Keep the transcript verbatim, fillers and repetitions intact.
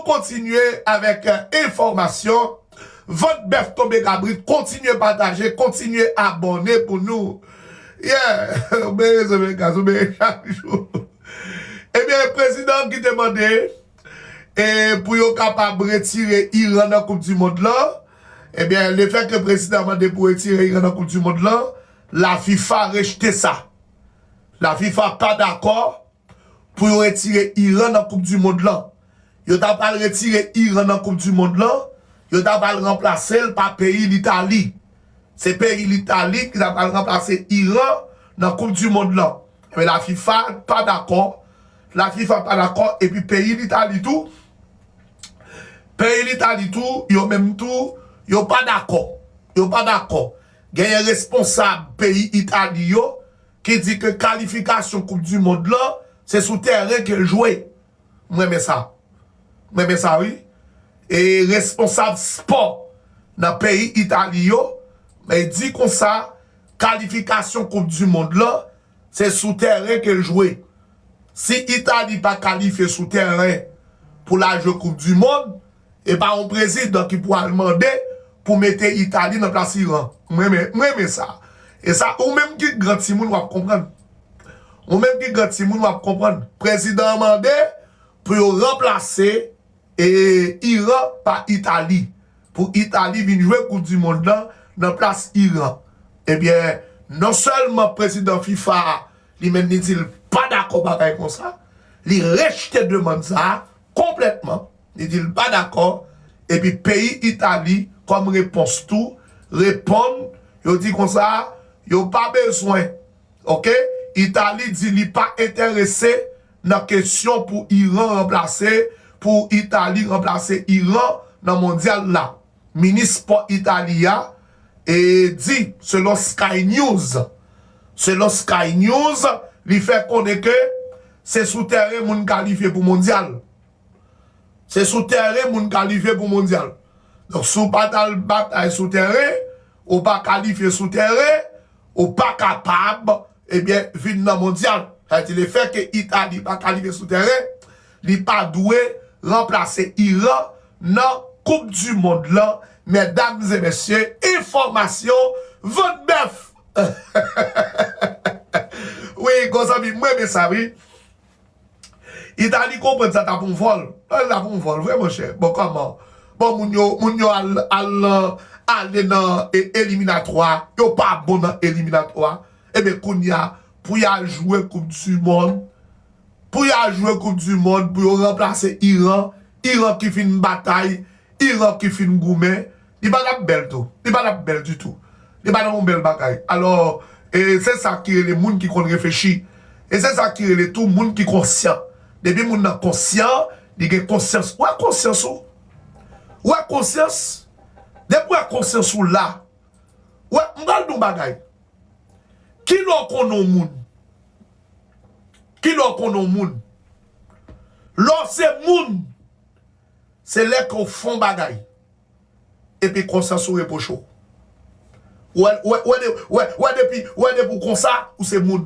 kontinye avèk, eh, enfòmasyon. Vant bèf tonbe kabrit, kontinye pataje, kontinye abòne pou nou. Yeah, ou byen rezon, men gaz, ou byen chak jou. Ebyen, prezidan ki te mande, e, pou yo kapab retire Iran nan Koup di Mond lan, ebyen, lefètke prezidan mande pou retire Iran nan Koup di Mond lan, la fifa rejte sa. La fifa pa dakò pou yo retire Iran nan Koup di Mond lan. Yo ta pral retire Iran nan Koup di Mond lan, yo ta pral ranplase l pa peyi Litali. Se peyi Litali ki ta pral ranplase Iran nan Koup di Mond lan. Men la fifa pa dakò. La fifa pa dakò, epi peyi Litali tou, peyi Litali tou, yo menm tou, yo pa dakò. Yo pa dakò. Genyen responsab peyi Itali yo ki di ke kalifikasyon Koup di Mond lan, se sou tèren ke l jwe. M renmen sa. M renmen sa, wi. E responsab spò nan peyi Itali yo, men di konsa, kalifikasyon Koup di Mond lan, se sou tèren ke l jwe. Si Itali pa kalifye sou tèren pou l al jwe Koup di Mond, e pa yon prezidan ki pou al mande pou mete Itali nan plas Iran. M renmen, m renmen sa. E sa, ou menm ki gran timoun, w ap konprann. Ou menm ki gran timoun, w ap konprann. Prezidan an mande pou yo ranplase, e, Iran pa Itali. Pou Itali vin jwe Koup di Mond lan nan plas Iran. Ebyen, non sèlman prezidan fifa a, li menm li di l pa dakò bagay konsa, li rejte demann sa a konplètman. Li di l pa dakò. Epi peyi Itali, kòm repons tou, reponn, yo di konsa, yo pa bezwen. Oke? Itali di li pa enterese nan kesyon pou Iran ranplase, pou Itali ranplase Iran nan mondyal la. Minis spò Itali a, e, di, selon Sky News, selon Sky News, li fè konnen ke se sou tèren moun kalifye pou mondyal. Se sou tèren moun kalifye pou mondyal. Donk, si w pa t al batay sou tèren, ou pa kalifye sou tèren, ou pa kapab, ebyen, vin nan mondyal. Sa vle di, lefètke Itali pa kalifye sou tèren, li pa dwe ranplase Iran nan Koup di Mond lan. Medam e mesye, enfòmasyon, vant bèf! Wi, gwo zanmi, mwen renmen sa, wi. Itali konprann sa t ap yon vòl. Sa t ap yon vòl, vre, monchè. Bon, kòman? Bon, moun yo, moun yo al, al nan, ale nan, e, eliminatwa. Yo pa bon nan eliminatwa. Ebyen, kounye a, pou y al jwe Koup di Mond, pou y al jwe Koup di Mond, pou yo ranplase Iran, Iran ki fin batay, Iran ki fin goumen, li pa t ap bèl tou. Li pa t ap bèl ditou. Li pa t ap yon bèl bagay. Alò, e, se sa ki rele moun ki konn reflechi. E se sa ki rele tou moun ki konsyan. Depi moun nan konsyan, li gen konsyans. Ou wè konsyans ou? Ou wè konsyans? Depi ou wè konsyans ou la, ou wè, m pral di w yon bagay. Kilè w konnen yon moun? Kilè w konnen yon moun? Lè w se moun, se lè ke w fè yon bagay, epi konsyans ou repwoche w. Wè, wè, wè, de- wè, wè depi, wè depi w konsa, ou se moun.